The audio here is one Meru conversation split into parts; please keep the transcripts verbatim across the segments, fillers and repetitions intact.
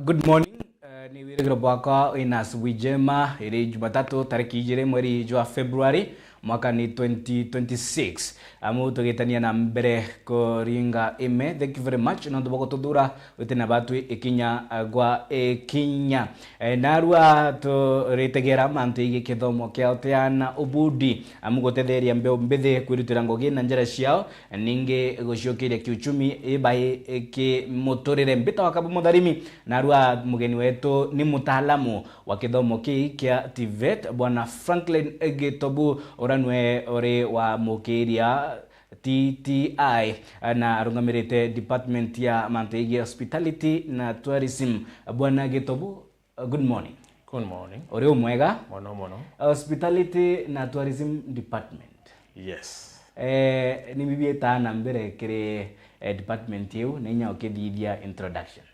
Good morning. Eh, ni wirigiro bwakwa wina asubuhi njema. Iri Jumatatu, tariki ijiri mweri jwa February, mwaka ni twenty twenty-six. Amu tugitania na mbere kuringa ime. Thank you very much nontu bwa gututhura wite na batwi ikinya, eh, gwa ikinya. Eh, narua turitegera mantu igi kithomo kia uteana ubundi, amu gutetheria mbeu mbithi kwirutira ngugi na njira ciao, ningi guciokiria kiuchumi ibai kimuturire. Mbita wa Kabu Mutharimi, narua mugeni wetu ni mutaalamu wa kithomo kii kia TVET, Bwana Franklin Gitobu, uria nwe uri wa mukiria T T I, na arungamirite department ya mantu yegii hospitality na tourism. Bwana Gitobu, uh, good morning. Good morning. Uri umwega? Mono mono. Hospitality na tourism department. Yes. Eh, ni bibieta na mbere kiri, eh, department iu, na inya ukithithia introduction.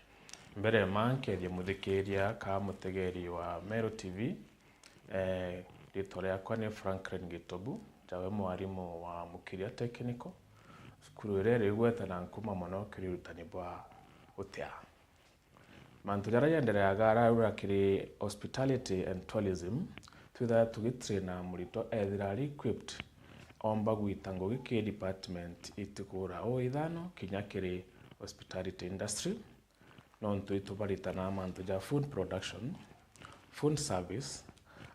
Mbere ma nkethie muthikiria ka mutegeri wa Meru T V, eh, ritwa riakwa ni Franklin Gitobu, njawe mwarimu wa Mukiria Technical. Cukuru iria iri igweta na nkuma mono kiri urutani bwa utea. Mantu jaria jendereaga ararura kiri hospitality and tourism, twithaga tugitraina muritwa ethira ari equipped, omba gwita ngugi kiri department itikura o ithano kinya kiri hospitality industry. Nontu itubaritana mantu ja food production, food service,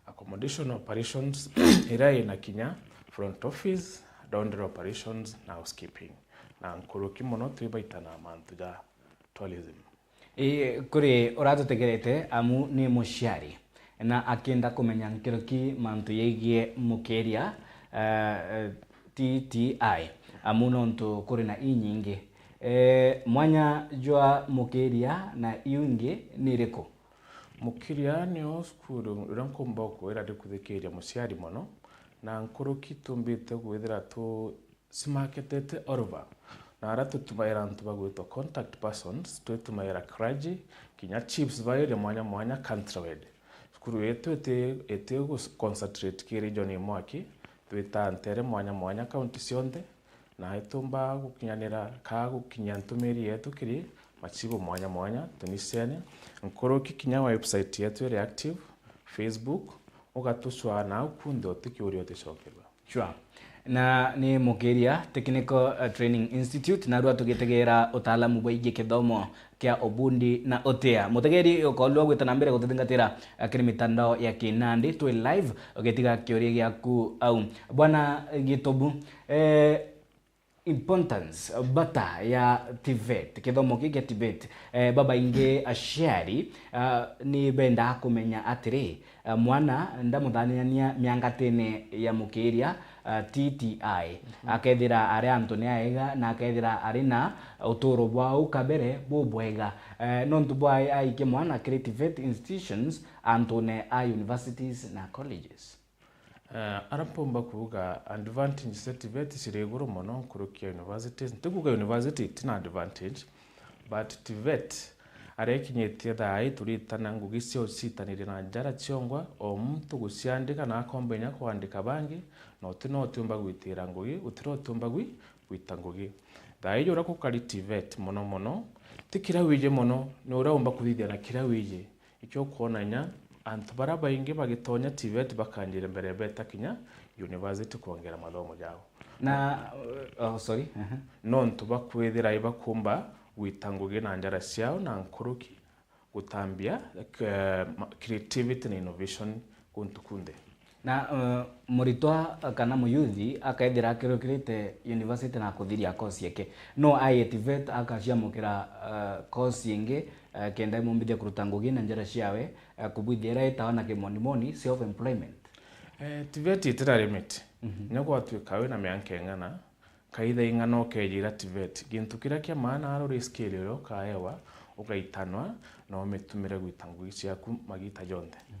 accommodation operations, iria ina kinya front office, laundry operations na housekeeping. Na nkuruki mono twibaitana mantu ja tourism. Ii, kuri uratutegerete amu ni muciari na akienda kumenya nkuruki mantu yegie mukiria, eh, eh, T T I, amu nontu kuri na inyingi. Eh, mwanya jwa mukiria na iu ingi ni iriku? Mukiria nio cukuru uria nkumba ukwira ndikuthikiria muciari mono, na nkuruki tumbite kwithira tu cimaketete all over. Na aria tutumaira antu bagwitwa contact persons, twitumaira clergy, kinya chiefs bairi mwanya mwanya countrywide. Cukuru yetu iti, iti gu concentrate kiri region imwe aki, twita ntere mwanya mwanya county cionthe, na itumba gukinyanira ka gukinyia ntumiri yetu kiri machibu mwanya mwanya tunicene. Nkuruki kinya website yetu iri active, Facebook, ugatucwaa nau kunthe utikiuria uticokerua. Sure. Na ni Mukiria Technical, uh, Training Institute, narua tugitegera utaalamu bwa igi kithomo kia ubundi na utea. Mutegeri ukolwa gwita na mbere gututhingatira, uh, kiri mitandao ya kinandi, twi live, ugitiga kiuria giaku au. Bwana Gitobu, eh, importance, bata ya TVET, kithomo giki kia TVET, eh, babaingi aciari, ah, ni bendaa kumenya atiri, eh, mwana ndamuthanirania miangatine ya mukiria, ah, T T I, akethira ari antu ni aega na akethira ari na uturo bwa u kabere bubwega, eh, nontu bwa aikia mwana kiri TVET institutions antune a universities na colleges. Eh, aria mpumba kuuga advantage cia TVET ciri iguru mono nkuruki ya universities. Ntikuuga university itina advantage, but TVET aria ikinyitie thaa ii turitana ngugi cia ucitaniria na njara ciongwa, o muntu guciandika na akomba inya kwandika bangi, na utina utiumba gwitira ngugi, utina utiumba gwi-, gwita ngugi. Thaa ii uria gukari TVET mono mono, ti kiria wiji mono, ni uria umba kuthithia na kiria wiji. Ikio ukwona inya antu baria baingi bagitonya TVET bakanjire mbere beta kinya university kwongera mathomo jao. Na, uh, oh, sorry. Aha. Nontu bakwithira ibakumba gwita ngugi na njara ciao na nkuruki gutambia, eh, ma-, creativity na innovation guntu kunthe. Na, uh, muritwa kana muyuthi akethira akirukirite university na kuthiria course yake, no aie TVET akaciamukira, uh, course ingi, eh, kenda imumbithia kuruta ngugi na njara ciawe, eh, kubwithia iria itawa na kimonimoni self employment. Eh, TVET itina limit. Mhm. Inya gwatuika wina mianka ing'ana, kaitha ing'ana ukejira TVET. Gintu kiria kia maana ari uri skill iria ukaewa, ugaitanwa, na umitumire gwita ngugi ciaku magita jonthe. Mhm.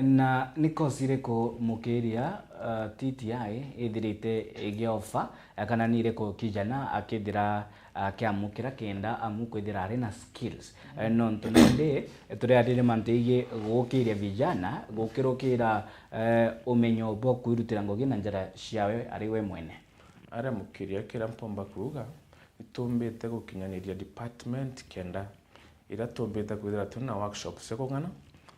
Na ni course iriku mukiria, uh, T T I ithirite igiofa, eh, kana ni iriku kijana akithira akiamukira kenda amu kwithira ari na skills? Eh, nontu nandi turiaririe mantu igi gukiria vijana, gukirukira, eh, umenyo bwa kwirutira ngugi na njara ciawe ari we mwene. Aria mukiria kiria mpomba kuuga, itumbite gukinyaniria department kenda iria tuumbite kwithira twina workshops cia kung'ana,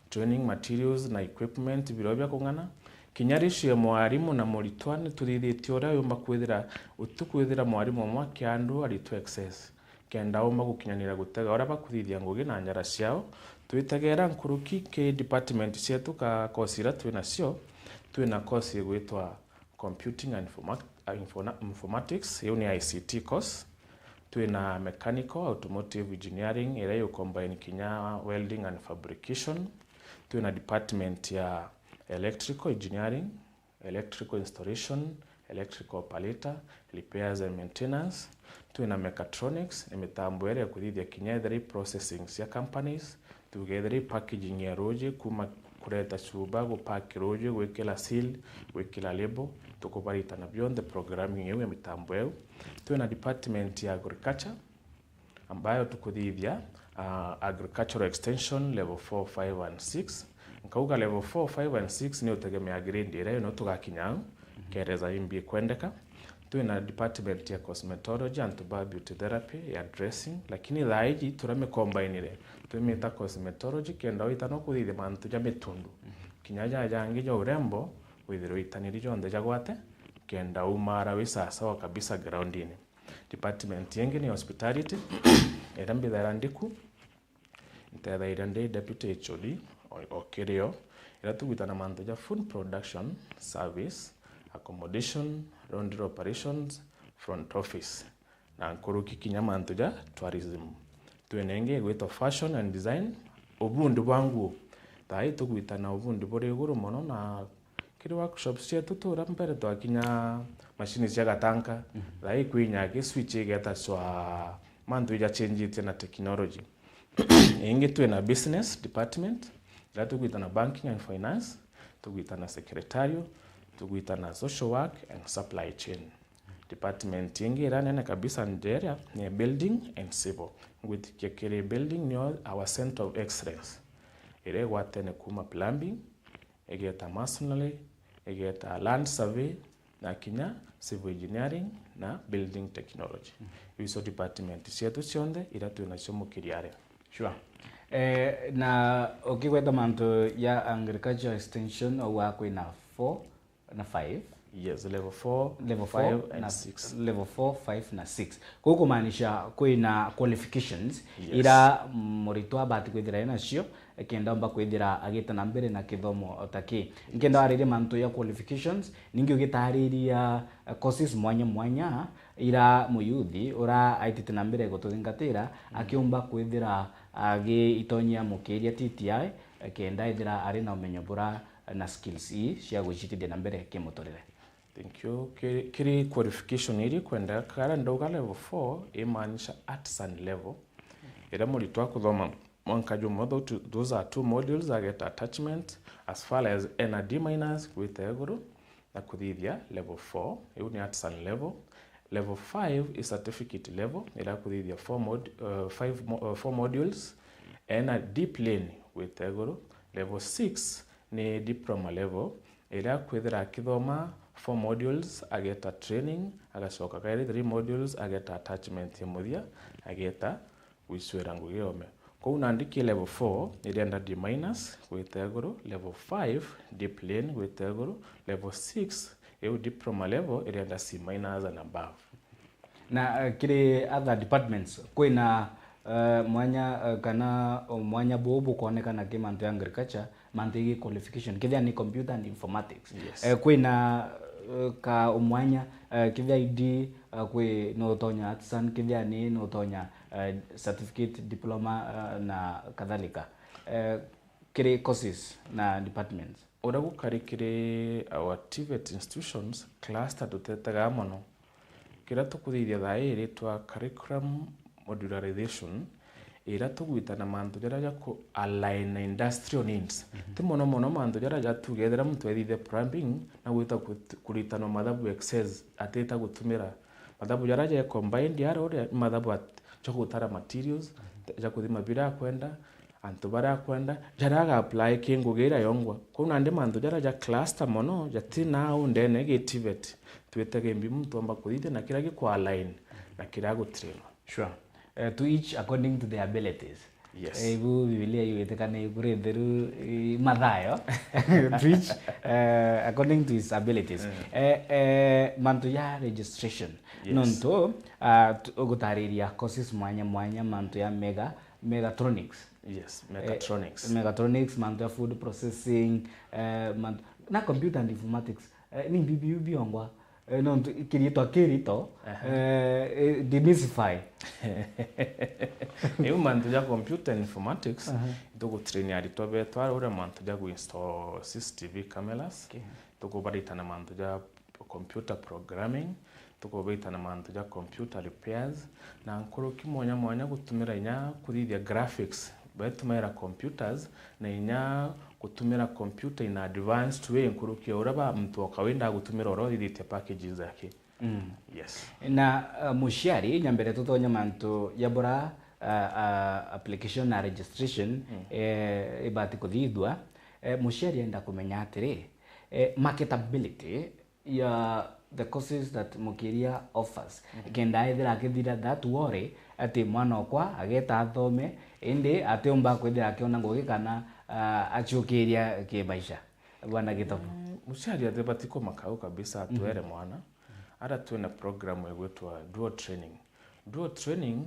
training materials na equipment biria bia kung'ana. Kinya ratio ya mwarimu na muritwa ni tuthithitie uria yumba kwithira, utikwithira mwarimu umwe akiandua aritwa excess, kenda umba gukinyanira gutega uria bakuthithia ngugi na njara ciao. Twitegera nkuruki ki department cietu ka course iria twinacio. Twina course igwitwa Computing and Informa-, Informa-, Informatics, iu ni I C T course. Twina Mechanical Automotive Engineering, iria iu combine kinya welding and fabrication. Twina department ya Electrical Engineering, Electrical Installation, Electrical Operator, Repairs and Maintenance. Twina Mechatronics, ni mitambo iria ikuthithia kinya ethira i processing cia companies, tuge ethira i packaging ya ruuji, kuma kureta chuba, gupack ruuji, gwikira seal, gwikira label, tukubaritana bionthe programming iu ya mitambo iu. Twina department ya Agriculture, ambayo tukuthithia, ah, agricultural extension level four, five and six. Nkauga level four, five and six ni utegemea grade iria ino tugakinya au, kereza imbi ikwendeka. Twina department ya cosmetology and bar beauty therapy ya dressing, lakini thaa iji turamikombainire, twimita cosmetology kenda witana ukuthithia mantu ja mitundu. Kinya ja jangi ja urembo, withirwe itaniri jonthe jagwate, kenda umara wi sawasawa kabisa groundini. Department ingi ni hospitality, iria mbithaira ndiku, ntethaira ndi deputy H O D o, o kirio, iria tugwitana mantu ja food production, service, accommodation, laundry operations, front office, na nkuruki kinya mantu ja tourism. Twina ingi igwitwa fashion and design, ubundi bwa nguo. Thaa ii tugwitana ubundi buri iguru mono, na kiri workshops cietu turia mbere twakinya machine cia gatanka, thaa ii kwinya ki switch igeta cwa, mantu ijachenjitie na technology. Ingi twina business department, iria tugwitana banking and finance, tugwitana secretarial, tugwitana social work and supply chain. Department ingi iria nene kabisa njeria ni building and civil. Ngwitikia kiri building nio our center of excellence, iria igwatene kuma plumbing, igeta masonry, igeta land survey, na kinya civil engineering na building technology. Icio department cietu cionthe iria twinacio mukiriari. Sure. Eh, na ukigweta mantu ya agriculture extension, au kwina four na five. Yes, level four, Level four five and na six. Level four, five na six. Kuu kumaanisha kwina qualifications Yes. ira muritwa abati kwithira enacio, kenda omba kwithira agita na mbere na kithomo o ta ki. Nkenda wariria mantu ya qualifications, ningi ugitariria, eh, courses mwanya mwanya ira muyuthi ura aitite na mbere gututhingatira, akiumba kwithira agiitonyia mukiria T T I, eh, kenda ethira ari na umenyo bura na skills ii cia gwicitithia na mbere kimuturire. Thank you. Ki-, kiri qualification iri kwendeka, karia ndauga level four imaanisha artisan level, iria muritwa akuthoma mwanka jumwe, tho-, tu-, those are two modules, ageta attachment, as far as ena D minus gwita iguru, na kuthithia level four, iu ni artisan level. Level five is certificate level, iria kuthithia four mod-, uh, five mo-, uh, four modules, ena D plain gwita iguru. Level six ni diploma level, iria kwithira akithoma four modules, ageta training, agacoka kairi three modules, ageta attachment ya muthia, ageta gwicwira ngugi yome. Kou nandi ki level four irenda D minus gwita iguru, level five D plain gwita iguru, level six iu diploma level irenda C minus and above. Na, eh, kiri other departments, kwina, eh, mwanya, eh, kana mwanya buu bukonekana ki mantu ya agriculture, mantu yegii qualification, kethira ni computer and informatics. Yes. Eh, kwina, eh, ka umwanya, eh, kethira I D, eh, kwi no utonya artisan, kethira ni no utonya, eh, certificate, diploma, eh, na kadhalika. Eh, kiri courses na departments. Uria gukari kiri our TVET institutions, cluster tutetaga mono. Kiria tukuthithia thaa ii iritwa curriculum modularization, iria tugwita na mantu jaria ja ku align na industrial needs. Mhm. Ti mono mono mantu jaria ja tuge ethira muntu ethithia plumbing, na gwita kut-, kuritanwa mathabu excess, atita gutumira mathabu jaria ja combined, aria uria mathabu at-, ja gutara materials, ja kuthima biria akwenda, antu baria akwenda, jaria aga apply ki ngugi iria yongwa. Kou nandi mantu jaria ja cluster mono, jati nau ndene gi TVET. Twitege mbi muntu omba kuthithia na kiria giku align na kiria agutrainwa. Sure. Eh, to each according to their abilities. Yes. Eh, ibu Biblia yugite kana ibu ritheru, i Mathayo, preach, eh, according to his abilities. Eh, eh, mantu ya registration. Yes. Nontu, ah, tu-, ugutariria courses mwanya mwanya, mantu ya mega-, mechatronics. Yes, mechatronics. Eh, mechatronics, mantu ya food processing, eh, mantu, na computer and informatics. Eh, ni bibiu biongwa. Eh, nontu kiriitwa kirito, eh, eh, demystify. Iu mantu ja computer and informatics, tugutrain aritwa betu aria uria mantu ja kuinstall C C T V cameras, okay, tukubarita na mantu ja computer programming, tukubarita na mantu ja computer repairs, na nkuruki mwanya mwanya gutumira inya kuthithia graphics, betumaira computers, na inya gutumira computer in advanced way nkuruki ya uria ba muntu o kawaida agutumira uria uthithitie packages yake. Mm. Yes. Na, uh, muciari, nyambere tutonye mantu ya bura, uh, uh, application na registration, eh, ibati kuthithua, eh, muciari enda kumenya atiri, eh, marketability ya the courses that Mukiria offers. Kenda ethira akithira that worry, ati mwana okwa ageta athome, indi atiumba kwithira akiona ngugi kana, ah, aciukiria kimaisha. Bwana Gitobu. Mm, muciari atibati kumaka au kabisa, atwere mwana. Ara twina program igwitwa dual training. Dual training,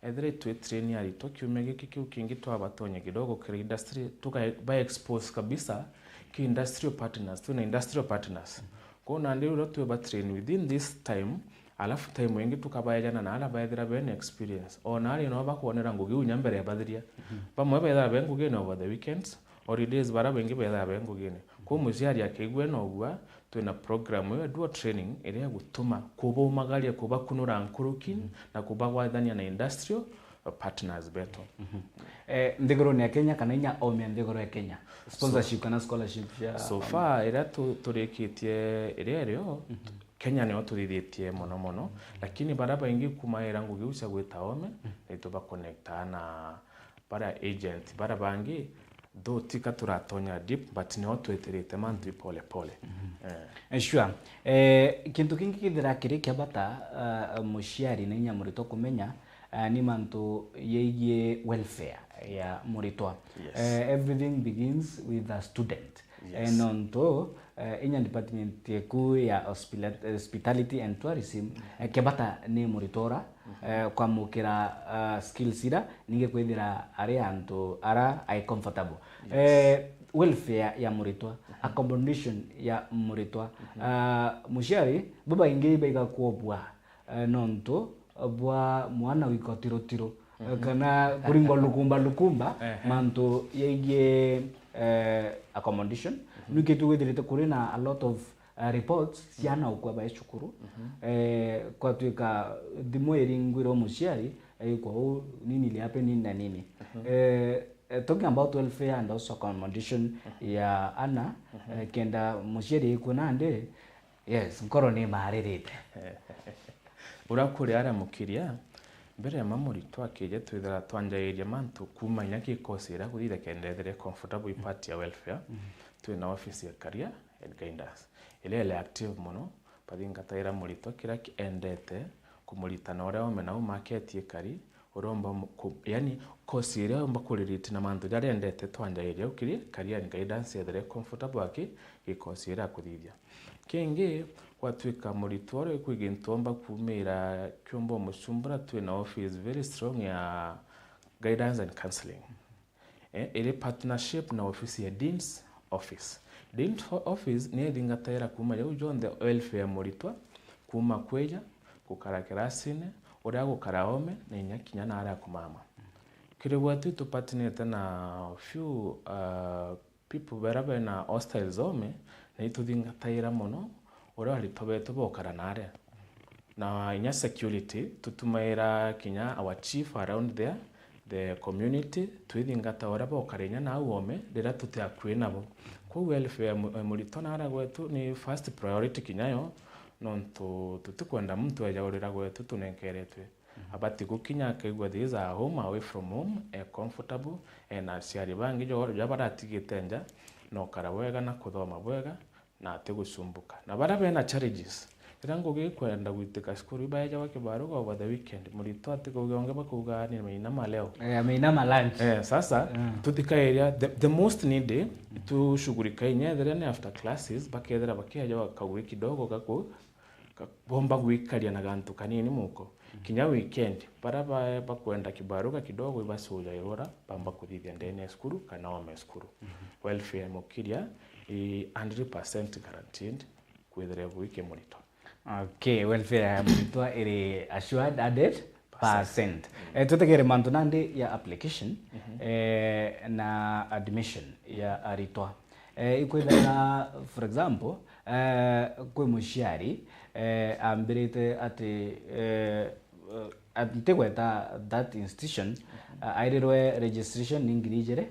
ethira itwitrain aritwa kiumia giki, kiu kingi twabatonye kidogo kiri industry, tuka-, ba expose kabisa ki industrial partners, twina industrial partners. Kwou nandi uria twiba train within this time, alafu time ingi tukabaejana na aria baethira bena experience. O na aria no bakwonera ngugi iu nya mbere ya bathiria. Bamwe bethira be ngugine over the weekends, holidays bara baingi bethira be ngugine. Kwou muciari akaigua ena ugua, twina program iyo dual training iria igutuma kubumagaria, kubakunura nkuruki na kubagwathania na industrial partners betu. Eh, nthigurune ya Kenya kana inya oome ya nthiguru ya Kenya? Sponsorship kana scholarship cia... So far, iria tu-, turikitie iria irio, Kenya nio tuthithitie mono mono, lakini baria baingi kumaira ngugi iu cia gwita oome, ni tuba connecta na baria agent, baria bangi, though tika turatonya deep, but nio tweterete mantu i pole pole. Eh. Eh, sure. Eh, kintu kingi kithira kiri kia bata, ah, muciari na inya muritwa kumenya, ah, ni mantu yegii welfare ya muritwa. Yes. Eh, everything begins with a student. Eh, yes. Nontu, eh, inya department yeku ya hospila-, hospitality and tourism, eh, kia bata ni muritwa ura, eh, kwamukira, ah, skills ira, ningi kwithira ari antu ara ai comfortable. Yes. Eh, welfare ya muritwa, accommodation ya muritwa. Ah, muciari, babaingi baiga kwobua, eh, nontu bwa mwana gwikwa tirotiro, eh, kana kuringwa lukumba lukumba, mantu yegii, eh, accommodation. Niki twithirite kuri na a lot of, eh, reports cia ana ukua bai cukuru. Eh, kwatwika thimu iringwirwe muciari, eh, kwa u nini liape nini na nini. Eh, eh, talking about welfare and also accommodation ya ana, eh, kenda muciari aikua nandi, yes, nkoro ni maririte. Uria kuri aria mukiria, mbere ya ma muritwa akija twithira twanjairia mantu kuma inya ki course iria kuthithia kenda ethire comfortable i part ya welfare, twina office ya career and guidance, iria iri active mono, bathingataira muritwa kiria ki-, endete, kumuritana uria oome nau market ikari, uromba mu-, ku-, yani, course iria uromba kurelate na mantu jaria endete twanjairia au kiri career and guidance ethire comfortable aki gi course iria akuthithia. Kingi, gwatwika muritwa uria kwi gintu omba kumira kiumba umucumbura, twina office very strong ya guidance and counseling. Eh, iri partnership na ofisi ya Dean's Office. Dean's o-, Office ni ithingataira kuma jau jonthe welfare ya muritwa, kuma kwija, gukara kirasine, uria gukara oome, na inya kinya na aria kumama. Kiri gwetu itupatinite na few, uh, people baria bena hostels oome, na ituthingataira mono uria aritwa betu bokara na aria. Na inya security, tutumaira kinya our chief around there, the community, twithingata uria bokara inya nau oome riria tuti akui nabo. Kwou welfare ya mu-, ya muritwa na aria gwetu ni first priority kinya yo, nontu tutikwenda muntu eja urira gwetu tunenkeretwe. Abati gukinya akaigua this is a home away from home, e comfortable, ena aciari bangi jo, ja baratigite nja, na ukara bwega na kuthoma bwega, na atigucumbuka. Na baria bena challenges, Riria ngugi ikwenda gwitika cukuru, ibaejawa kibaruga over the weekend. Muritwa atikauge onge bakauga ni mainama leo. Eh, ameinama lunch. Eh, sasa, Mm. tutikairia the, the most needy, tushughulika inya ethira ni after classes, bakethira bakiejawa kagugi kidogo gaku, ka-, bomba gwikaria na gantu kanini muko. Kinya weekend, bara ba-, bakwenda kibaruga kidogo, ibacujairwa uria bamba kuthithia ndene ya cukuru kana ome cukuru. Welfare mukiria i hundred percent guaranteed kwithira bwike muritwa. Okay, welfare ya muritwa iri assured hundred percent. Eh, twetegere mantu nandi ya application, eh, na admission ya aritwa. Eh, ikwithira, for example, eh, kwi muciari, eh, ambirite ati, eh, eh, ntigweta that institution, eh, airirwe registration ni ngiri ijiri,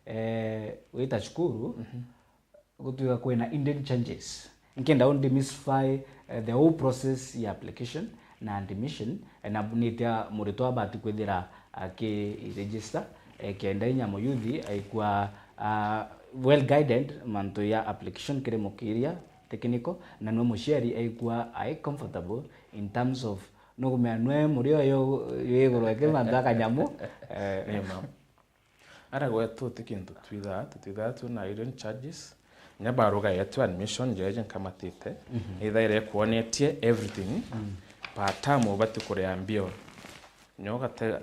eh, wita cukuru, gutwika kwina hidden charges. Nkenda u demystify, eh, the whole process ya application na admission, eh, na nitia muritwa abati kwithira aki-register, eh, kenda inya muyuthi aikua, ah, well guided mantu ya application kiri mukiria technical, na nwe muciari aikua ai comfortable in terms of nukumenya nwe muri uyu wi iguru eki mantu akanyamu. Eh, Ni ma. Ara gwetu ti kintu twithaa, tutithaa twina hidden charges. Nya baruga yetu admission jeje nkamatite, ithaire ikuonetie everything. Per term ubati kuria mbio. Nyo gate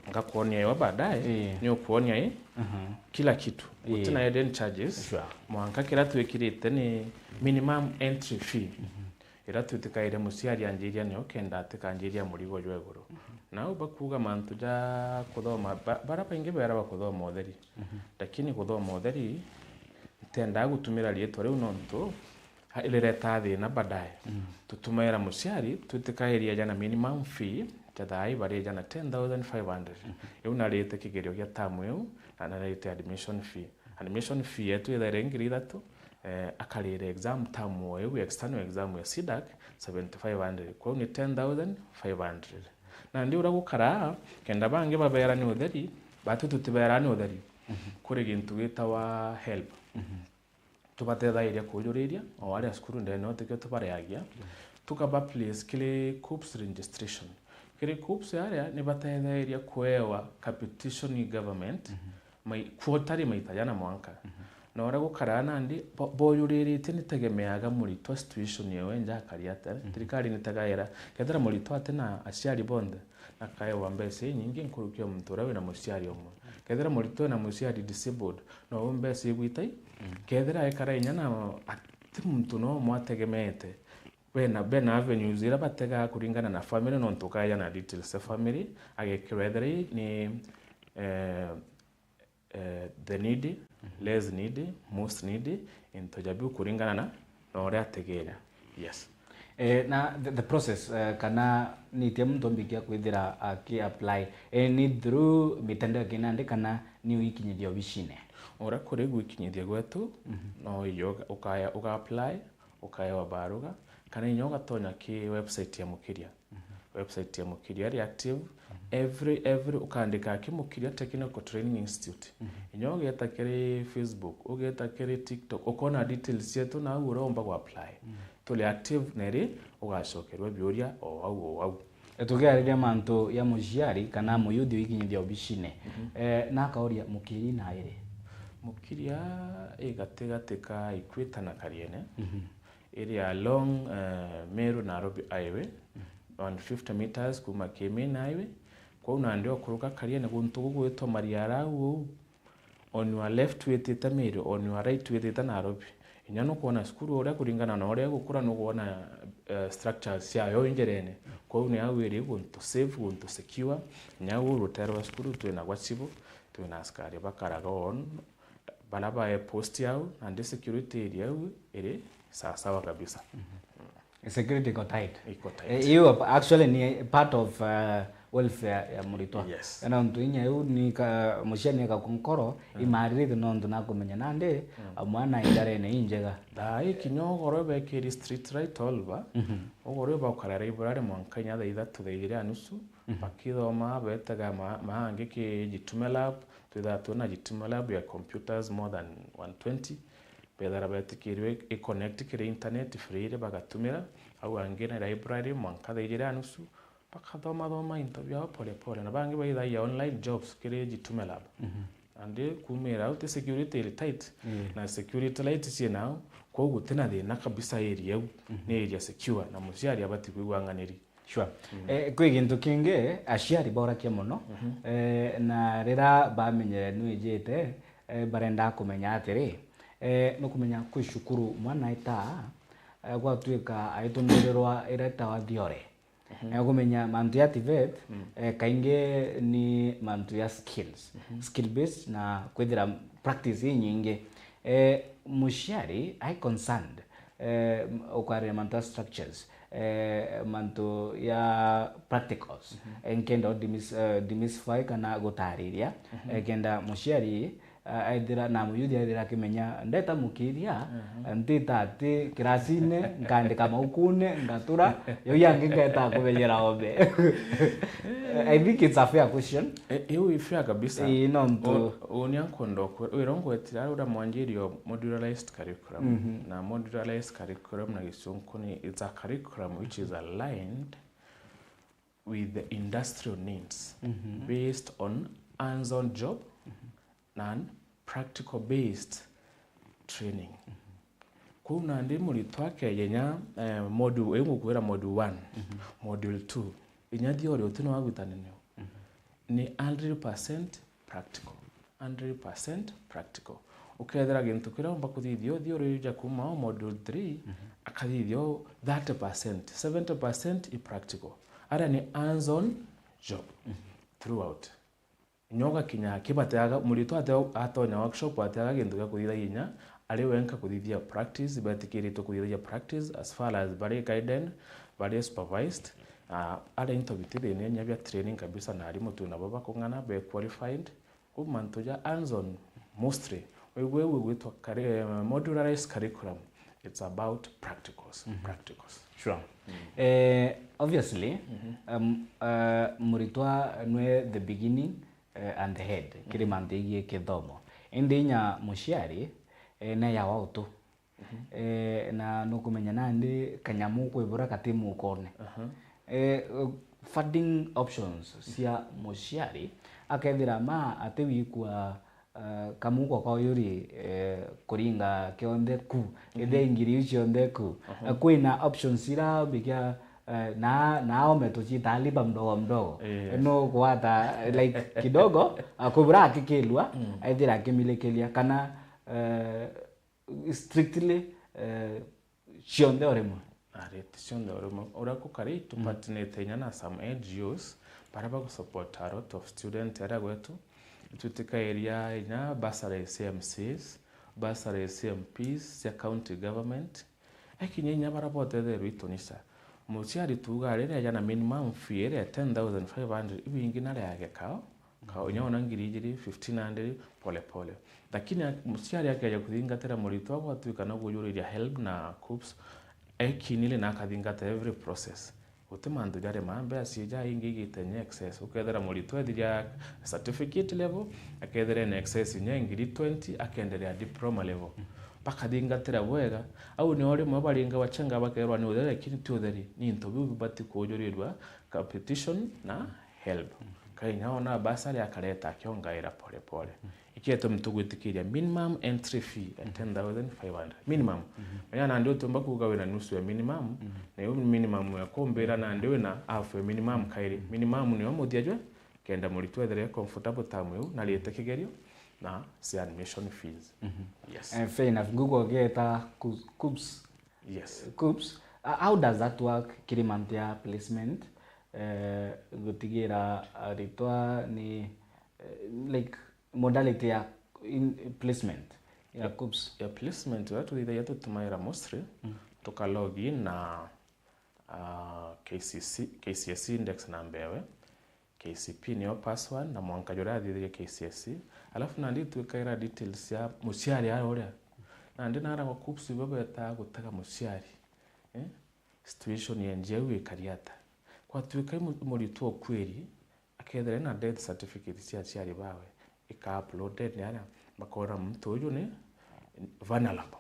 ngakwonia yo baadaye, Ii. ni ukuonia i Aha. kila kitu. Ii. Gutina hidden charges. Sure. Mwanka kira twikirite ni minimum entry fee. Iria twitikaire muciari anjiria nio kenda atikanjiria murigo jwa iguru. Nau bakuuga mantu ja kuthoma, ba-, bara baingi beera bakuthoma utheri. Lakini kuthoma utheri, ntiendaa gutumira riitwa riu nontu ha-, riretaa thina baadaye. Tutumaira muciari, twitikairia jana minimum fee, ja thaai bari jana ten thousand five hundred. Iu narite kigerio gia term iu, na narite admission fee. Admission fee yetu ithaire ngiri ithatu, eh, akarire exam term o iu, external exam ya CDAC, seventy-five hundred. Kwou ni ten thousand five hundred. Nandi uria gukaraa, kenda bangi babeera ni utheri, batu tutibeeraa ni utheri. Kuri gintu gitawa help. Tubatethairia kujuriria, o aria cukuru ndene o tikio tubareagia. Tukaba place kiri KUCCPS registration. Kiri KUCCPS aria ni batethairia kuewa capitation ni government, mai-, quarterly maita jana mwanka. Na uria gukaraa nandi, bo-, boyuriritie ni tegemeaga muritwa situation yewe nja akari atia. Thirikari ni tegaira, kethira muritwa atina aciari bonthe, na akaewa mbeca inyingi nkuruki ya muntu uria wina muciari umwe. Kethira muritwa wina muciari disabled, no mbeca igwitai. Kethira ekara inya na ati muntu no umwe ategemeete, bena, bena avenues iria bategaa kuringana na family, nontu ukaeja na details cia family, agekirwa ethira ni, eh, eh, the needy, less needy, most needy, into ja biu kuringana na, na uria ategeera. Yes. Eh, na the, the process, eh, kana nitia muntu ombikia kwithira aki apply, eh, ni through mitandao ya kinandi kana ni uikinyithia obicine? Uria kuri gwikinyithia gwetu, no iyo uka-, ukaya, uka apply, ukaewa baruga, kana inya ugatonya ki website ya mukiria. Website ya mukiria iri active. Every, every, ukaandika ki mukiria Technical Training Institute. Inya ugeeta kiri Facebook, ugeeta kiri TikTok, ukona details cietu na au uromba gu apply. Tuli active na iri ugacokerwa biuria o au o au. E, tukiariria mantu ya muciari kana muyuthi wikinyithia obicine, e, nakauria mukiria na iri? Mukiria i gatigati ka Equator na Kariene. Iri along, eh, Meru Nairobi Highway, one fifty meters kuma ki main highway. Kwou nandi okuruka Kariene guntu gugwitwa Mariara au uu, on your left witite Meru, on your right witite Nairobi. Inya nukwona cukuru uria kuringana na uria igukura nukwona, eh, structures ciayo i njirene. Kwou ni au iri guntu safe, guntu secure. Inya au rutere rwa cukuru twina gwa civil, twina askari bakaraga on, bara bae post au, nandi security area au iri sawa sawa kabisa. Security iko tight. Iko tight. Eh, iu ap-, actually ni part of, uh, welfare ya muritwa. Yes. Na ntu inya iu ni ka, muciari ni akakunkoro, imaririte nontu nakumenya nandi, mwana indarene injega. Thaa ii kinya ugoro bekiri street light all ba, ugoro bakara library mwanka inya thaa ithatu, thaa ijiri na nusu, bakithoma, betega ma-, maangi ki Jitume Lab, twithaa twina Jitume Lab ya computers more than one twenty, bethara betikirwe i connect kiri internet free iri bagatumira, Au angi ni library, mwanka thaa ijiri na nusu, bakathoma thoma into biao pole pole. Na bangi baithagia online jobs kiri Jitume Lab. Mhm. Nandi kumira au ti security iri tight, yeah, na security light ciina au, kwou gutina thina kabisa area iu, mhm, ni area secure, na muciari abati kwigua ang'aniri. Sure. Mm. Eh, kwi gintu kingi, aciari borakia mono, mhm, eh, na rira bamenyere nwijite, eh, barenda kumenya atiri, eh, nukumenya kwi cukuru mwana eta, eh, gwatuika aitumirirwa ira itawa theory. Mhm. Eh, kumenya mantu ya TVET, mm, eh, kaingi ni mantu ya skills. Mhm. Skill based na kwithira practice inyingi. Eh, muciari ai concerned, eh, ukwaria mantu ya structures, eh, mantu ya practicals. Mhm. Eh, nkenda u demis-, eh, demystify kana gutariria, mhm, eh, kenda muciari, eh, aithira na muyuthi aithira akimenya ndeta mukiria, mhm, ntita ati kirasine, nkandika maukune, ngatura, yo yangi nketa kumenyera ombe. I think it's a fair question. Eh, iu i fair kabisa. Ii, nontu u-, uni ankwenda ukwe-, wira ungwetire ari uria mwanjirie o modularized curriculum. Mhm. Na modularized curriculum na Gicunku ni, it's a curriculum which is aligned with the industrial needs, mhm, based on hands-on job, mhm, na practical based training. Mhm. Kwou nandi muritwa akeja inya, eh, module, iu ngukwira module one, mhm, module two, inya theory uti no agutane nio. Mhm. Ni hundred percent practical. Hundred percent practical. Ukethira gintu kiria umba kuthithia o theory ja kuma o module three, mhm, akathithia o thirty percent, seventy percent i practical. Aria ni hands-on job, mhm, throughout. Inya ugakinya aki bateaga, muritwa ate-, atonya workshop ateaga gintu gia kuthithagia inya ari wenka kuthithia practice, betikiritwe kuthithagia practice as far as bari guided, bari supervised. Ah, aria into biti thina inya bia training kabisa na arimu tu nabo bakung'ana, be qualified. Kwou mantu ja hands-on mostly, waigua iu igwitwa curri-, eh, modularized curriculum, it's about practicals, mhm, practicals. Sure. Mm. Eh, obviously, mhm, um, uh, muritwa nwe the beginning, eh, and the head, kiri, mhm, mantu igii kithomo. Indi inya muciari, eh, neyawa utu. Mhm. Eh, na nukumenya nandi kanyamu kwibura kati mukone. Aha. Eh, funding options cia muciari, akethira ma ati wikua, eh, kamuko ka uyuri, eh, kuringa kionthe ku, mhm, ithia ngiri iu cionthe ku. Aha. Eh, kwina options ira bikia, eh, na, na ome tucitaa lipa mdogo mdogo. Yes. No kwata, like, kidogo, akwibura akikilua, mm, aithira akimilikilia kana, eh, strictly, eh, cionthe o rimwe? Ari, ti cionthe o rimwe. Uria kukari, mm, tupartnerite inya na some N G Os, baria bagusupport a lot of student aria gwetu. Itwitikairia inya bursaries cia M C As, bursaries cia M Ps, cia county government. Ekinya inya baria botetherwe itunisha. Muciari tuuga riria eja na minimum fee iria ten thousand five hundred, ibingi na riage kao. Ka-, inya ona ngiri ijiri, fifteen hundred, pole pole. Lakini a-, muciari akeja kuthingatira muritwa gwatuika na kujuriria HELB na KUCCPS, ekinire na akathingata every process. Guti mantu jari ma mbeca ciija ingi igite inya excess. Ukethira muritwa ethiria certificate level, akethira ena excess inya ngiri twenty, akenderea diploma level. Bakathingatira bwega. Au nio rimwe baringa bachenga bakerwa ni utheri, lakini ti utheri. Ni into biu bibati kujurirua competition na HELB. Kainya ona bursary akareta akiongaira pole pole. Iki gitumi tugwitikiria minimum entry fee ya ten thousand five hundred. Minimum. Mhm. Menya nandi utiumba kuuga wina nusu ya minimum, mhm, na iu minimum ya kumbira nandi wina half ya minimum kairi. Minimum niyo muthia jwe, kenda muritwa ethire comfortable term iu, na rite kigerio, na cia admission fees. Mhm. Yes. Eh, fair enough. Ngugo geta ku-, KUCCPS. Yes. KUCCPS, uh, how does that work kiri mantu ya placement? Eh, gutigira aritwa ni, eh, like, modality ya in-, placement ya, ya KUCCPS? Ya placement, uria tuthithagia tutumagira mostly, mm, tuka log in na, ah, K C C, K C S E index number ewe, K C P niyo password, na mwanka juria athithirie K C S E. Alafu nandi twikaira details cia muciari aria uria. Nandi naragwa KUCCPS ibo betaga gutega muciari. Eh? Situation ya njeu ikari ata? Kwatuika i mu-, muritwa ukwiri, akethira ena death certificate cia aciari bawe, ika uploaded ni aria, bakona muntu uyu ni vulnerable.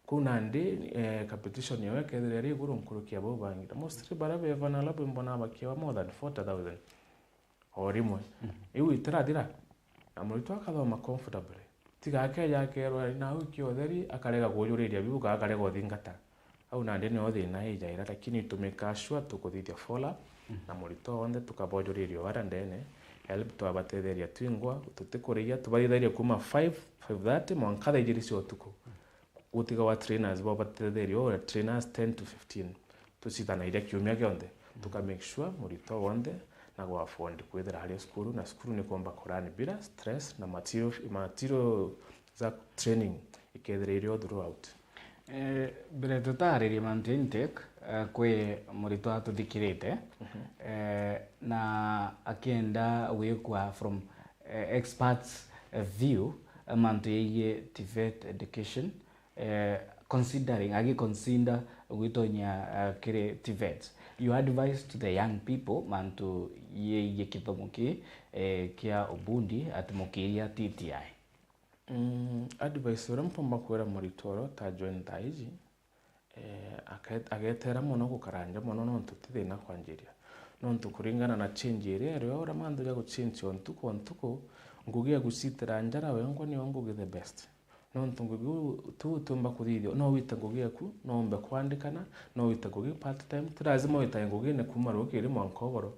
Kuu nandi, eh, competition yao ikethira iri iguru nkuruki ya bau bangi. Na mostly baria bevana ala bwimbona bakiewa more than forty thousand o rimwe. Mhm. Iu itirathira, na muritwa akathoma comfortably. Tiga akeja akerwa ari nau ikia utheri, akarega kujuriria biu, kana akarega uthingata. Au nandi nio thina ijaira, lakini to make sure tukuthithia follow, mhm, na muritwa onthe tukabojuriria o baria ndene, help twabatetheria twingwa, tutikurigia, tubathithagia kuma five, five thirty mwanka thaa ijiri cia utuku. Gutiga wa trainers bo batetheria, o trainers ten to fifteen. Tucithanairia kiumia kionthe. Mhm. Tuka make sure muritwa wonthe na gwa afford kwithira ari cukuru, na cukuru ni kuumba kurani bila stress, na material, material za training ikethira iri all throughout. Eh, mbere tutaaririe mantu intake, eh, kwi muritwa atuthikirite, mhm, eh, na akienda gwikwa from, eh, experts, eh, view, eh, mantu yaigie TVET education, eh, considering, agi consider gwitonyia, eh, kiri TVET. Your advice to the young people, mantu yaigie kithomo ki, eh, kia ubundi, ati mukiria T T I? Mm, advice uria mpomba kwira muritwa uria uta join thaa iji, eh, ake-, agetera mono gukara nja mono, nontu ti thina kwanjiria. Nontu kuringana na change iria irio, uria mantu ja guchange o ntuku o ntuku, ngugi ya gucitira njara wengwa niyo ngugi the best. Nontu ngugi uu ti utiumba kuthithia, no wite ngugi eku, no umbe kwandikana, no wite ngugi part time, ti lazima wite ngugine kuma rukiri mwanka ugoro.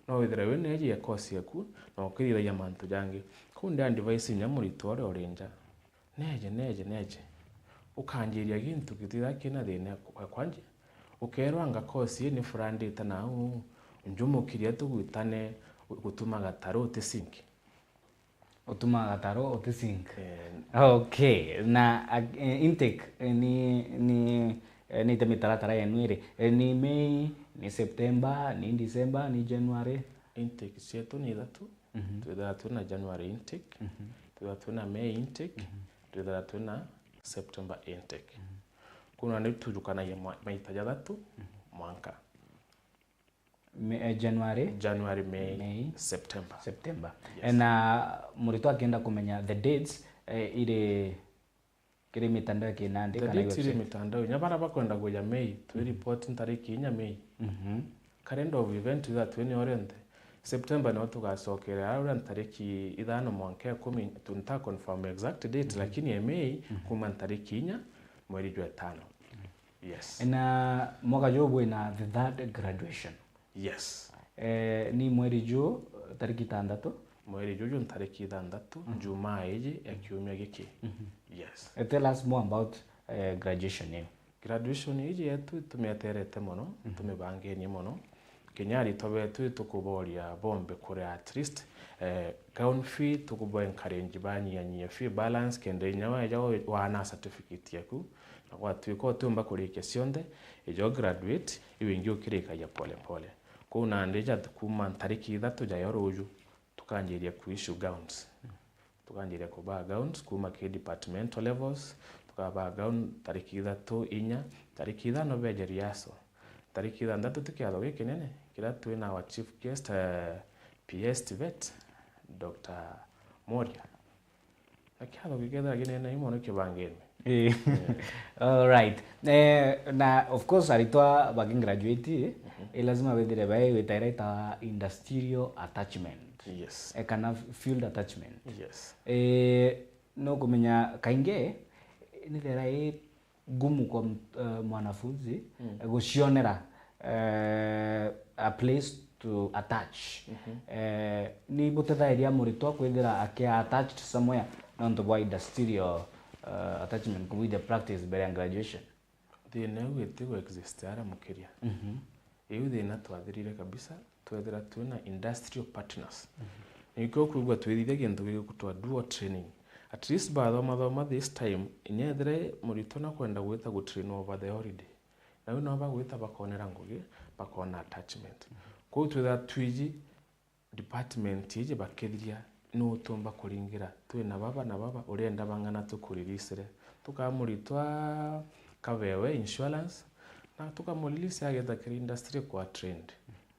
No withire wina iji ya course eku, na ukithithagia mantu jangi. Kuu ndi advice inya muritwa uria uri nja. Neje, neje, neje. Ukanjiria gintu gititha kina thina kwa-, kwanje. Ukerwa anga course ii ni brandite nau, njumukiria tugwitane gutuma gataru uti sink. Utuma gataru uti sink. Eh, Okay. Na, eh, intake, eh, ni, ni, eh, ni ite mitaratara yenu iri? Eh, ni May, ni September, ni December, ni January? Intake cietu ni ithatu. Mhm. Twithaira twina January intake, mhm, twithaira twina May intake, mhm, twithaira twina September intake. Mhm. Kuu nandi tujukanagia mwa-, maita jathatu, mhm, mwanka. Me-, eh, January? January, May, May, September. September. Yes. Eh, na muritwa akienda kumenya the dates, eh, iri kiri mitandao ya kinandi, the kana dates iri website? Mitandao, inya baria bakwenda kuja May, twi, mhm, report ntariki inya May. Mhm. Calendar of event twithaira twina o rionthe. September nio tugacokera, aria uria ntariki ithano mwanka ikumi, tu-, nta confirm exact date, mhm, lakini e May, mhm, kuma ntariki inya mweri jwa itano. Yes. Na mwaka juu bwina the third graduation. Yes. Eh, ni mweri juu, tariki itandatu? Mweri juju ntariki ithanthatu, mhm, Jumaa iji ya kiumia giki. Mhm. Yes. Eh, tell us more about, eh, graduation iu. Graduation iji yetu tumieterete mono, mhm, tumibangenie mono. Kinya aritwa betu tukuboria bombe kuria at least, eh, gown fee, tukubo encourage banyiyanyie fee balance, kenda inya weja wana certificate yaku, na gwatuika utiumba kurikia cionthe, ijo graduate, iu ingi ukirikagia pole pole. Kuu nandi ja kuma ntariki ithatu jayo ruju, tukanjiria ku issue gowns. Tukanjiria kubaa gowns kuma ki departmental levels, tukabaa gown tariki ithatu, inya, tariki ithano beje rehearsal. Tariki ithanthatu ti kiatho gikinene, kiria twina our chief guest, eh, P S TVET, Doctor Moria. Na kiatho gikethira kinene mono kibangene. Ii. Eh. All right. Eh, na of course, aritwa bakigraduate, mhm, i lazima bethire bai gwita iria itawa industrial attachment. Yes. Eh, kana field attachment. Yes. Eh, nukumenya kaingi, nithira i ngumu kwa m-, eh, mwanafunzi, mm, eh, gucionera, eh, a place to attach. Mhm. Eh, ni butethairia muritwa kwithira akia attached somewhere nontu bwa industrial, eh, attachment, kubu the practice mbere ya graduation? Thina iu itigu exist ara mukiria. Mhm. Iu thina twathirire kabisa, twethira twina industrial partners. Mhm. Nikio ukwigua twithithia gintu gigwitwa dual training. At least bathoma thoma this time, inya ethire muritwa nakwenda gwita gutrain over the holiday. Na riu nao bagwita bakonera ngugi, bakona attachment. Mhm. Kwou twithira twiji department iji bakithiria, nu utumba kuringira? Twina baba na baba, urienda bang'ana tukureleasire? Tukaa muritwa kabewe insurance, na tukamurelease ageta kiri industry kwa trend.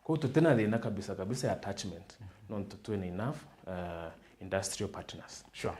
Kwou tutina thina kabisa kabisa ya attachment, nontu twina enough, eh, industrial partners. Sure.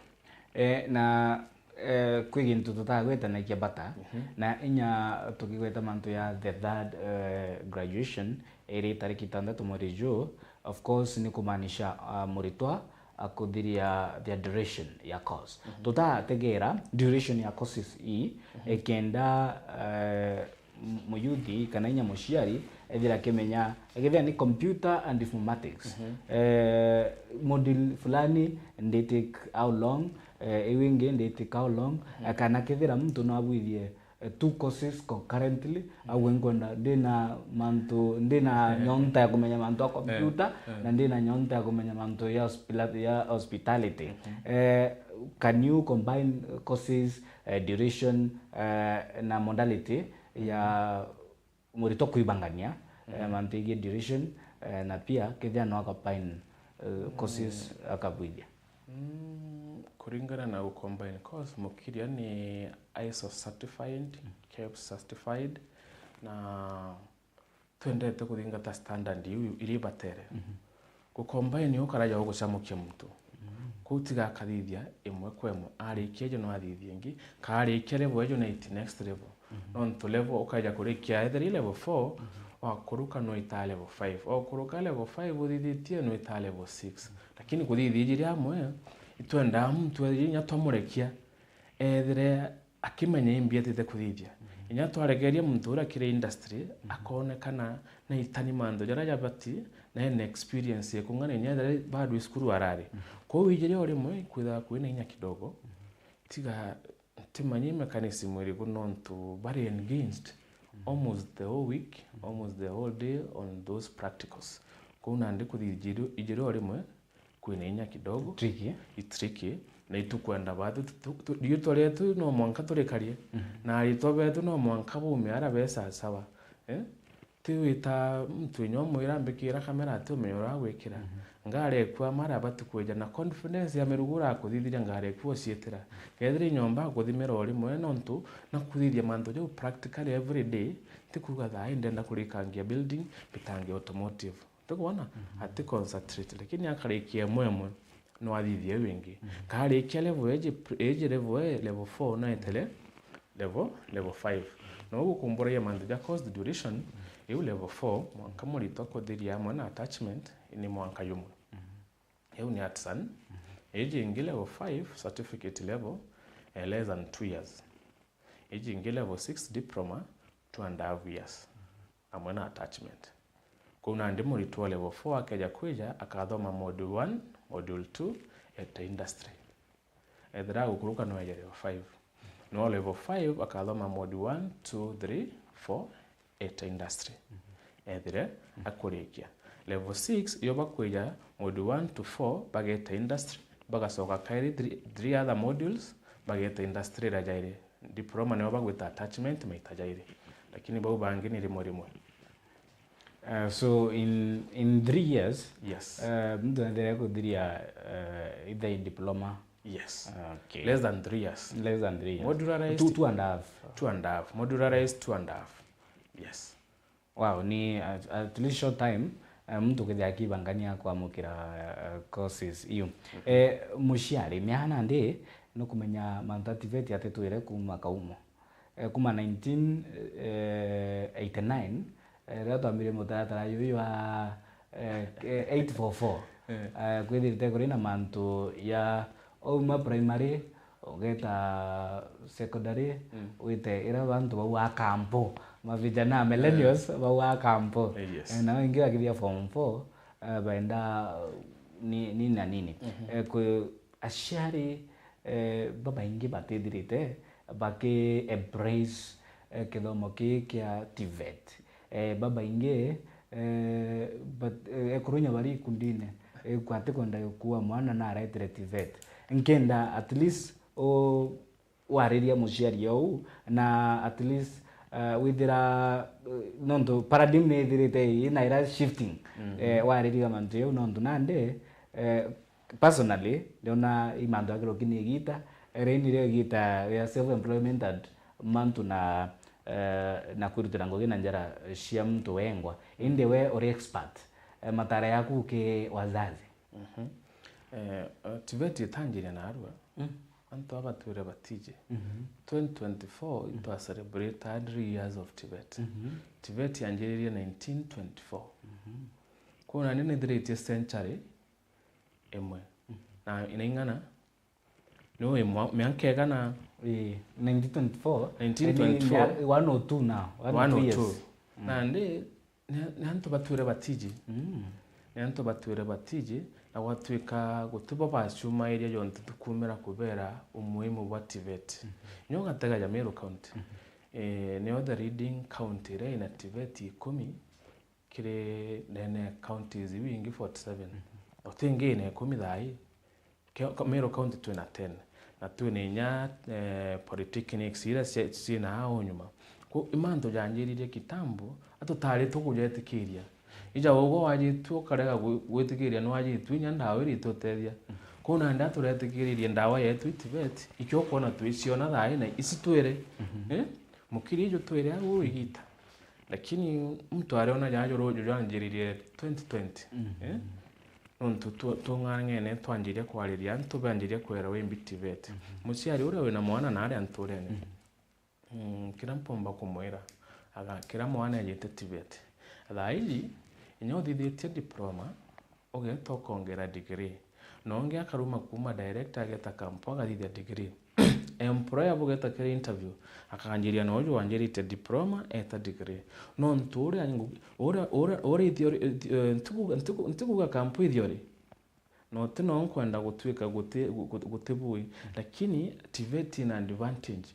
Eh, na Eh, kwi gintu tutagwetanagia bata, mhm, na inya tukigweta mantu ya the third, eh, graduation, iri tariki itandatu mweri juu, of course, ni kumaanisha, ah, muritwa akuthiria the duration ya course. Mhm. Tutategera duration ya courses ii, mhm, ikenda, eh, m-, muyuthi kana inya muciari ethira akimenya, akethira ni computer and informatics. Mhm. Eh, module fulani they take how long, eh, iu ingi they take how long, mhm, eh, kana kethira muntu no abwithie, eh, two courses concurrently, mhm, au nkwenda, ndina mantu, ndina nyonta ya kumenya mantu ya computer, eh, na ndina nyonta ya kumenya mantu ya hospila-, ya hospitality. Mhm. Eh, can you combine courses, eh, duration, eh, na modality ya muritwa kwibangania, eh, mantu igie duration, eh, na pia kethia no akacombine, eh, courses akabwithia. Mm, kuringana na ucombine course, mukiria ni ISO certified, KEBS certified, na twendete kuthingata standard iu iri batere. Mhm. Gucombine ukaraja ugucamukia muntu. Mhm. Kuu tiga akathithia imwe kwa imwe. Arikia ijo no athithie ingi. Ka arikia level ijo na iti next level. Mhm. Nontu level ukaja kurikia ethira i level four, mhm, wakuruka no itaa level five. Wakuruka level five uthithitie no itaa level six. Lakini kuthithia ijiri amwe, itwendaa muntu ethira inya twamurekia, ethire akimenya imbi atite kuthithia. Mhm. Inya twarekeria muntu uria kiri industry, mhm, akonekana na itani mantu jaria jabati, na ena experience ya kung'ana inya ethira bado i cukuru arari. Mhm. Kwou ijiri o rimwe kwithaga kwina inya kidogo, mhm, tiga ntimanyi mechanism iriku nontu bari engaged, mhm, almost the whole week, mhm, almost the whole day on those practicals. Kwou nandi kuthithia ijiri o rimwe, kwina inya kidogo. Tricky. I tricky. Na itukwenda bathu, tu-, tu-, riitwa rietu no mwanka turikarie. Mhm. Na aritwa betu no mwanka baume ara be sawa sawa. Eh? Ti wita muntu inya umwira, "Mbikira kamera," ati umenye uria agwikira. Mhm. Ngari eku ama aria abati kwija na confidence ya mirugo urakuthithiria ngari eku uciitira. Kethira i nyomba akuthimira o rimwe nontu na kuthithia mantu jau practically every day, ti kuuga thaa ii ndenda kurikangia building, mbitange automotive. Tukwona? Mhm. Ati concentrate, lakini akarikia imwe imwe, no athithie iu ingi. Mhm. Karikia level eji, eji level e, level four, no etere level, level five. No gukumburagia mantu ja course duration, mhm, iu level four, mwanka muritwa kuthiria amwe na attachment, ni mwanka jumwe. Mhm. Iu ni artisan. Mhm. Eji ingi level five, certificate level, eh, less than two years. Eji ingi level six, diploma, two and a half years. Mhm. Amwe na attachment. Kuu nandi muritwa wa level four akeja kwija, akathoma module one, module two, eta industry. Ethira agukuruka no eje level five. No level five akathoma module one, two, three, four, eta industry. Ethire akurikia. Level six, yo bakwija module one to four, bageta industry, bagacoka kairi three, three other modules, bageta industry ira jairi. Diploma nio bagwita attachment maita jairi. Lakini bau bangi ni rimwe rimwe. Uh, so in, in three years, yes, uh, mtu anaendelea kuthiria, uh, either in diploma? Yes. Okay. Less than three years. Less than three years. Modularized. Two, two and a half. Two and a half. Modularized two and a half. Yes. Wow, ni at, at least short time, eh, muntu kethia akibangania kwamukira, eh, courses iu. Mhm. Eh, muciari, miaka nandi nukumenya mantu a TVET atitwire kuma kaumo. Eh, kuma nineteen, eh, eighty-nine, eh, riria twambirie mutaratara juju jwa, eh, eight four four, eh, kwithirite kuri na mantu ya ouma primary, ugeta secondary, mm, wite ira bantu bau a kampo, mavijana millennials, eh, bau a kampo. Eh, yes. Eh, nao ingi bakithia form four, eh, baenda, eh, ni, ni na nini. Mhm. Eh, kwi aciari, eh, babaingi batithirite baki embrace, eh, kithomo kii kia TVET. Eh, babaingi, eh, but, eh, ekuru inya bari ikundine, eh, kwati kwenda gukua mwana na aretire TVET. Nkenda at least u-, wariria muciari ou, na at least, eh, withira, eh, nontu paradigm ni ithirite ina ira shifting. Mhm. Eh, wariria mantu jau nontu nandi, eh, personally, ndiona i mantu ya kiroki ni igita, eri nirio igita ya self employment and mantu na, eh, na kwirutira ngugi na njara cia muntu wengwa. Indi we uri expert, eh, matara yaku ki wazazi? Mhm. Eh, eh, TVET itanjiria narua. Mm. antu aba batwire batiji. Mhm. Twenty twenty-four, mm, itwa celebrate hundred years of Tibet. Mhm. Tibet yanjiririe nineteen twenty-four. Mhm. Kwou nani nithiritie century imwe. Mhm. Na inaing'ana, ni ui mwa-, mianka igana? Ii, nineteen twenty-four. Nineteen twenty-four. Ni mia-, one oh two now, one oh two years. One oh two. Mm. Nandi, ni, ni antu batwire batiji. Mm. Ni antu batwire batiji, na gwatwika gutibo bacumairia jontu tukumira kubera umuhimu bwa Tibet. Mhm. Nyo gatega ja Meru County. Mhm. Eh, nio the leading county iria ina Tibet ikumi kiri nene counties iu ingi forty-seven. Mhm. Uti ingi ina ikumi thaa ii. Ke-, ka-, Meru County twina ten, na twina inya, eh, polytechnics iria cie-, ciina au nyuma. Ku-, i mantu janjiririe kitambo, atutari tukujetikiria. Ija ugwe wajitue ukarega gwi-, gwitikiria nwajitue inya ndawa iria itutethia. Kwou nandi aturetikiririe ndawa yetu i Tibet, ikio ukwona twiciona thaa ii na ici twire. Mhm. Eh? Mukiri iju twire au igita. Lakini muntu ariona jaja ruju janjiririe twenty twenty. Mhm. Eh? Nontu tu-, tung'ang'ene twanjiria kwariria antu, banjiria kwera wi mbi Tibet. Mhm. Muciari uria wina mwana na aria nturene. Mhm. Mm, kiria mpomba kumwira, aga-, kiria mwana ejite Tibet. Thaa iji, inya uthithitie diploma, ugeta ukongera degree. Na ungi akaruma kuma direct ageta kampo agathithia degree. Employer bugeta kiri interview, akanjiria na uju wanjirite diploma, eta degree. Nontu uria ngu-, uria, uria, uria theory, eh, ntiku-, ntiku-, ntikuga kampo i theory. No ti no nkwenda gutwika guti, gu-, gu-, guti bui, lakini Tibet ina advantage.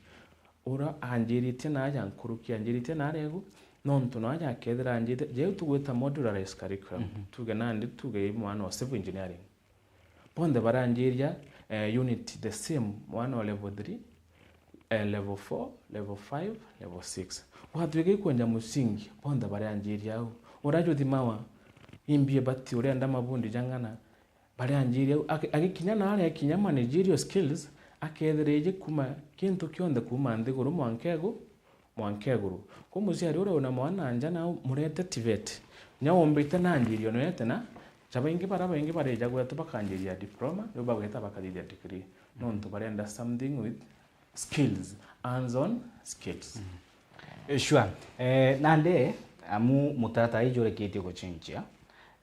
Uria anjiritie na aja nkuruki, anjiritie na aria igu, nontu na aja akethira anjite, jeu tugwita modularized curriculum. Mhm. Tuge nandi, tuge i mwana wa civil engineering. Bonthe baranjiria, eh, unit the same, mwana wa level three, eh, level four, level five, level six. Gwatwika ikwenja musingi, bonthe baranjiria au. Uria juthimawa, imbi ibati, urenda mabundi jang'ana, baria anjiria au, agi-, agikinya na aria akinya managerial skills, akethirije kuma kintu kionthe kuma nthiguru mwanka igu, mwanka iguru. Kwi muciari uria wina mwana nja na murete Tibet, nya umbite na anjirio nwete na, ja baingi baria baingi barija gwetu bakanjiria diploma, riu bagweta bakathithia degree. Nontu barenda something with skills, hands-on skills. Mm. Eh, sure. Eh, nande, amu mutaratara ijureketie gucenjia,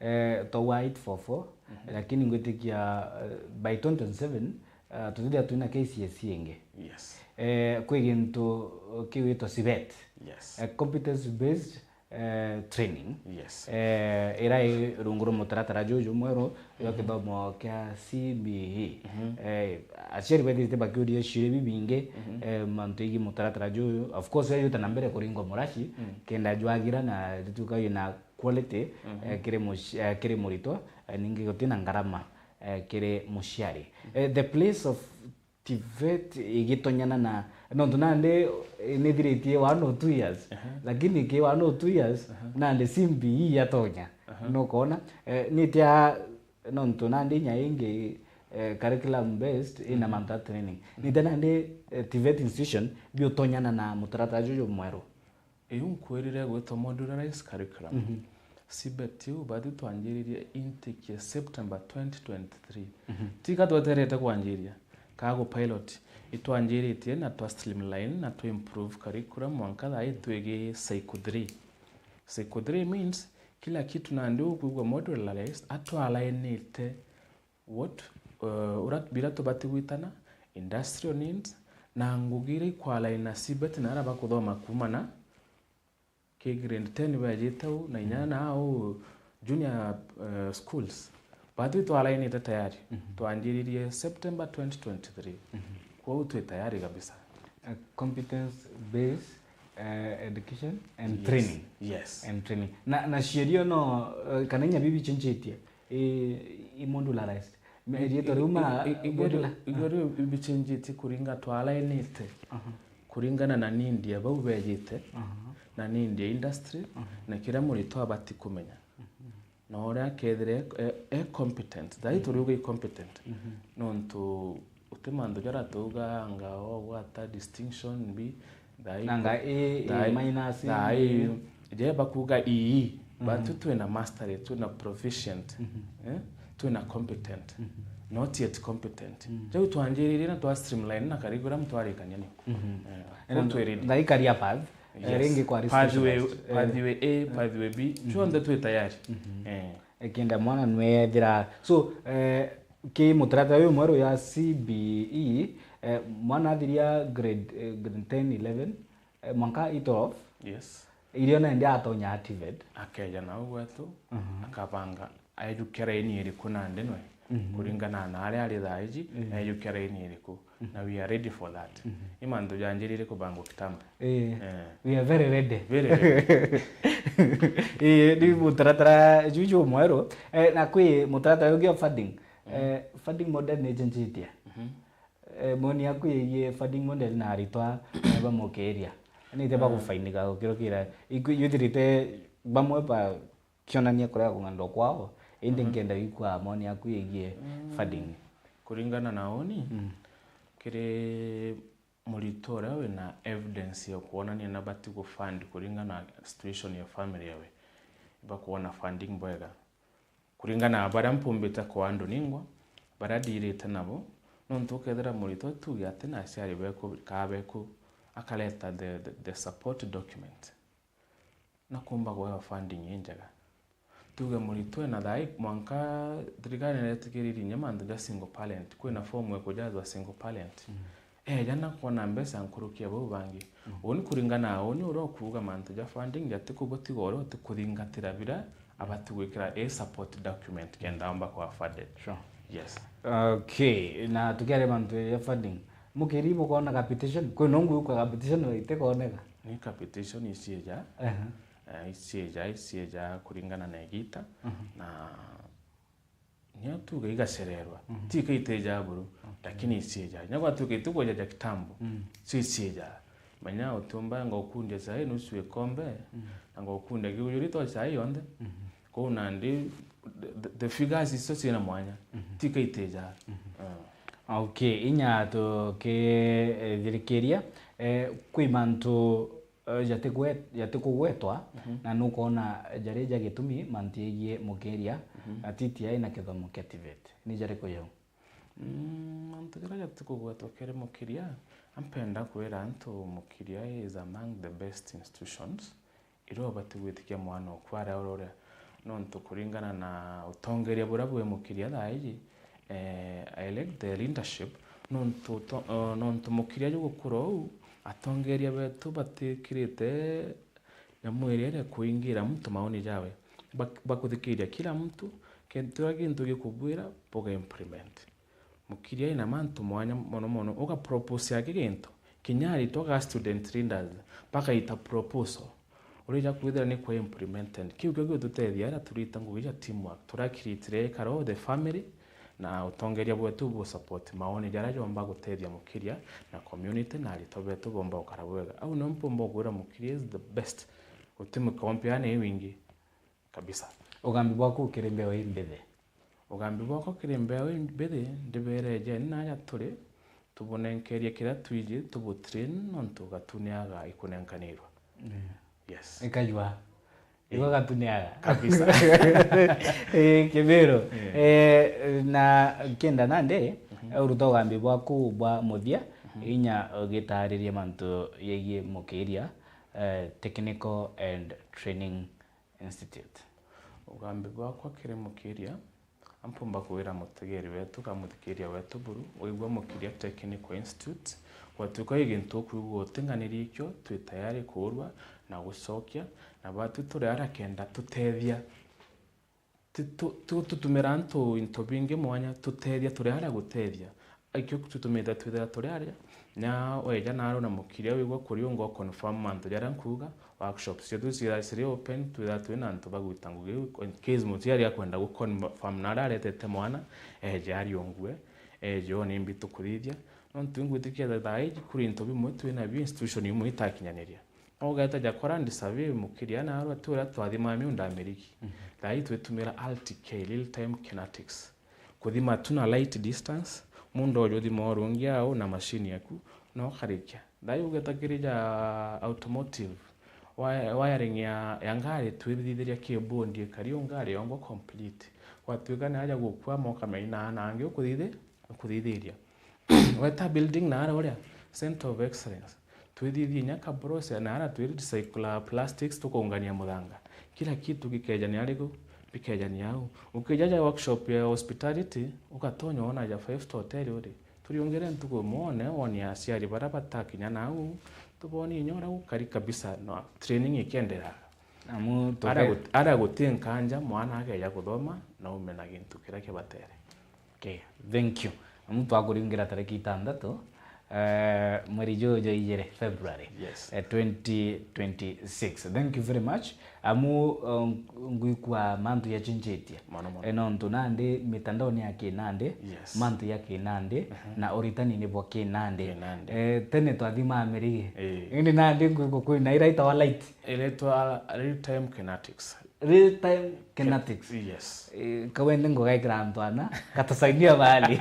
eh, twawa eight four four, mhm, lakini ngwitikia, eh, by twenty twenty-seven, eh, tutithia twina K C S E ingi. Yes. Eh, kwi gintu kiwitwa CBET. Yes. Eh, competence based eh, training, yes, eh, ira i rungu rwa mutaratara juju mweru jwa, mhm, kithomo kia C B E. Mhm. Eh, aciari bethirite bakiuria ciuria bibingi, mhm, eh, mantu igi mutaratara juju. Of course, juta na mbere kuringwa muraci, mm, kenda jwagira na jutuika na quality, mhm, eh, kiri muci-, eh, kiri muritwa, eh, ningi gutina ngarama, eh, kiri muciari. Mhm. Eh, the place of TVET igitonyana na, nontu nandi, eh, nithiritie one or two years. Aha. Lakini ki one or two years, aha, nandi C B E yatonya. Aha. Nukona, eh, nitia, nontu nandi inya ingi, eh, curriculum based, ina, mhm, mantu a training. Mhm. Nitia nandi, eh, TVET institution biutonyana na mutaratara juju mweru. Iu nkwirire gwitwa modularized curriculum. Mhm. CBET iu, bathi twanjiririe intake ya September twenty twenty-three. Mhm. Tika tweterete kwanjiria, kaa gu pilot, itwanjiritie na twa streamline na twa improve curriculum mwanka thaa ii twigi cycle three. Cycle three means kila kitu nandi ukwigua modularized, atwalainite what, uh, ura, bira tubati gwitana, industrial needs, na ngugi iria ikwalaina na CBET na aria bakuthoma kuuma na ki grade ten bejite u, na inya, mhm, na au junior, uh, schools. Batwi twalainite tayari. Mhm. Twanjiririe September twenty twenty-three. Mhm. Kwou twi tayari kabisa. Uh, competence based, uh, education and, yes, training. Yes. And training. Na, na ciuria no, uh, kana inya bibi chenjitie. I, i modularized. Me-, riitwa riu ma-, i-, i-, igwe modula-, riu, igwe, ah, riu bichenjitie kuringa twalainite. Aha. Kuringana na need ya bau bejite, aha, na need ya industry, aha, na kiria muritwa abati kumenya. Mhm. Na uria akethire e, e, e competent. Thai, mhm, turiuga i competent. Mhm. Nontu uti mantu jaria tuuga anga ogwata distinction mbi, thai nanga ku-, A, A thai, minus, thai, A. Je bakuga ii. Bantu twina mastery, twina proficient, eh? Twina competent, not yet competent. Jau twanjiririe na twa streamline na curriculum twarikania ni. Eh, kou twirite. Thaikaria path, eh, Yes. ringi kwa Pathway, specialized. Eh. Pathway A, pathway B, cionthe twi tayari. Eh. Ikinda mwana nwethira. So, eh, ki mutaratara uyu mweru ya C B E, eh, mwana athiria grade, eh, grade ten, eleven, eh, mwanka itwelve, Yes. irio nende atonya TVET. Akeja nau gwetu, akabanga, aejukia raini iriku nandi nwe, kuringana na aria ari thaa iji, aejukia raini iriku. Na we are ready for that. Ni mantu janjirire kubangwa kitambo. Eh, Eh. we are very ready. Very ready. Eh, ni mutaratara juju mweru. Eh, na kwi mutaratara ungi wa funding. Eh, funding model ni cenjitie. Eh, moni yaku yegie funding model na aritwa, eh, ba Mukiria. Ni ite bagufainikaga gukirukira. Iku-, yuthirite bamwe bakionania kuria kung'andwa kwao, indi nkenda gwikua moni yaku yegie funding. Kuringana na uni, kiri muritwa uria wina evidence ya kuonania na bati gufund kuringana na situation ya family yawe, bakuona funding bwega. Kuringana na baria mpumbite kwa andu ningwa, baria ndirite nabo, nontu ukethira muritwa tuge ati na aciari beku, kaa beku, akareta the, the, the support document, na kumba kuewa funding injega. Tuge muritwa ena thai, mwanka thirikari niretikiririe inya mantu ja single parent, kwina form ekujazwa single parent. Eja na kwona mbeca nkuruki ya bau bangi. Uni kuringana na uni uria ukuuga mantu ja funding jatikubuti goro utikuthingatira bira abati gwikira a support document kenda omba kwa funded. Sure. Yes. Okay, na tukiaria mantu ja funding, Mukiri bukonaga petition? Kwi nongu yukaga petition itikooneka? Ni ka petition icieja. Ehe. Eh, icieja, icieja kuringana na igita. Na Nio tuge igacererwa, ti ikaitija buru, lakini icieja. Inya gwatuika itukweja ja kitambo, cio icieja. Menya utiumba ngokundia cai nusu ikombe, na ngokundia kiujuri to cai yonthe. Kou nandi, the, the, the figures icio ciina mwanya, ti ikaitija. Ah. Okay, inya tukithirikiria, eh, kwi mantu eh, jatigwe-, jatikugwetwa, na nukwona jari ja gitumi mantu jegie Mukiria, na T T I na kithomo kia TVET. Ni jariku jau? Mm, mantu jaria jatikugwetwa kiri Mukiria, ampenda kwira antu Mukiria is among the best institutions iria ubati gwitikia mwana oku aria ururia. Nontu kuringana na utongeria buria bwi Mukiria thaa iji, eh, I like the leadership, nontu to-, eh, nontu Mukiria jugukura uu, atongeria betu batikirite nyamu iria iria kuingira muntu maoni jawe. Bak-, bakuthikiria kila muntu, kintu kiria kintu gikubwira, buga implement. Mukiria ina mantu mwanya mono mono, uga propose aki gintu, kinya aritwa ga student leaders, bakaita proposal. Urija kwithira ni kwa implemented. Kiu kio gigututethia aria turita ngugi ja teamwork. Turakiritiria ikaro the family, na utongeria bwetu bu support maoni jaria jomba gutethia Mukiria na community na aritwa betu bomba gukara bwega. Au nio mpumba kwira Mukiria is the best. Guti mukompea ni wingi kabisa. Ugambi bwaku kiri mbeu imbithi? Ugambi bwakwa kiri mbeu imbithi, ndibere ejeni naja turi, tubunenkerie kiria twiji, tubutrain, nontu gatuniaga ikunenkanirwa. Yeah. Yes. Ikajua. Eh. Igwa gatuniaga. Kabisa. Eh, Kibiro. Yeah. Eh, na kenda nandi, uruta ugambi bwaku bwa muthia, inya ugitaririe mantu yegie Mukiria, eh, Technical and Training Institute. Ugambi bwakwa kiri Mukiria, ampumba kwira mutegeri wetu, ka muthikiria wetu buru, wigua Mukiria Technical Institute, gwatuika i gintu ukwigua uting'anirie ikio, twi tayari kuurua na gucokia, na batu turi aria kenda tutethia. Ti tu-, tu-, tutumira antu into bingi mwanya, tutethia turi aria gutethia. Ikio tutumite twithira turi aria, na weja naro na Mukiria wigua kuri ungo confirm mantu jaria nkuuga, workshops cietu cira ciri open, twithira twina antu bagwita ngugi iu, in case muciari akwenda gu confirm naria aretete mwana, eje ariungue, eje one imbi tukuthithia. Nontu ingwitikia thaa iji kuri into bimwe twina bio institution imwe itakinyaniria. No ugeta ja kora ndi survey Mukiria na arwa ti uria twathima miunda ya miriki. Thaa ii twitumira R T K, real time kinetics. Kuthima tu na light distance, muunda uju uthima urungi au na machine yaku, na ukarikia. Thaa ii ugeta kiri ja automotive, Wi-, wiring ya, ya ngari twithithiria ki bondi ikari u ngari yongwa complete. Gwatuika ni aja gukwama ukamenya na angi ukuthithiria. Weta building na ara uria Center of Excellence. Twithithie inya ka process na ara twi recycle plastics tukaungania muthanga. Kila kitu gikejania ariku? Bikejania au. Ukijaja workshop ya hospitality, ugatonya wona ja five star hotel uri. Turiungire ntuku imwe wone, woni aciari bara batakinya nau, tuboni inya uria gukari kabisa, no training ikiendelea. Amu tuke- Ara gut-, ara guti nkanja, mwana akeja kuthoma na ume na gintu kiria kibatere. Okay, thank you. Amu twakuriungira tariki itantatu, eh, mweri juju jwa ijiri, February, Yes. eh, twenty twenty-six. Thank you very much. Amu, eh, ngwikua mantu yachenjetie. Mono, mono. Eh, nontu nandi mitandaoni ya kinandi, Yes. mantu ya kinandi, Mhm. na uritani ni bwa kinandi. Kinandi. Eh, tene twathimaa mirigi. Eh. Indi nandi ngwikua kwina ira itawa light. Iretwa real time kinetics. Real time kinetics. Yes. Eh, kawende ngugaikira antu ana, katasaidia bali.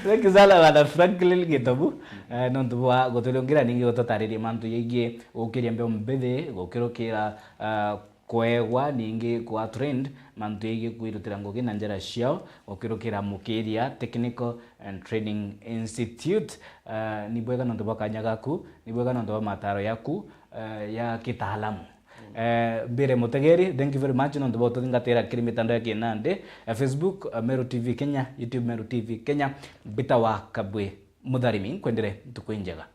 Thank you sana, Bwana Franklin Gitobu. Eh, nontu bwa guturiungira ningi gututariria mantu yegii gukiria mbeo mbithi, gukirukira, ah, kwegwa, ningi kwa trend, mantu yegii kwirutira ngugi na njira ciao, gukirukira Mukiria Technical and Training Institute. Ah, ni bwega nontu bwa kanya gaku, ni bwega nontu bwa mataro yaku, eh, ya kitaalamu. Eh, mbire mutegeri, thank you very much nontu bwa ututhingatira kiri mitandao ya kinandi, eh, Facebook, eh, Meru T V Kenya, YouTube Meru T V Kenya, Mbita wa Kabwe Mutharimi, nkwendere ntuku injega.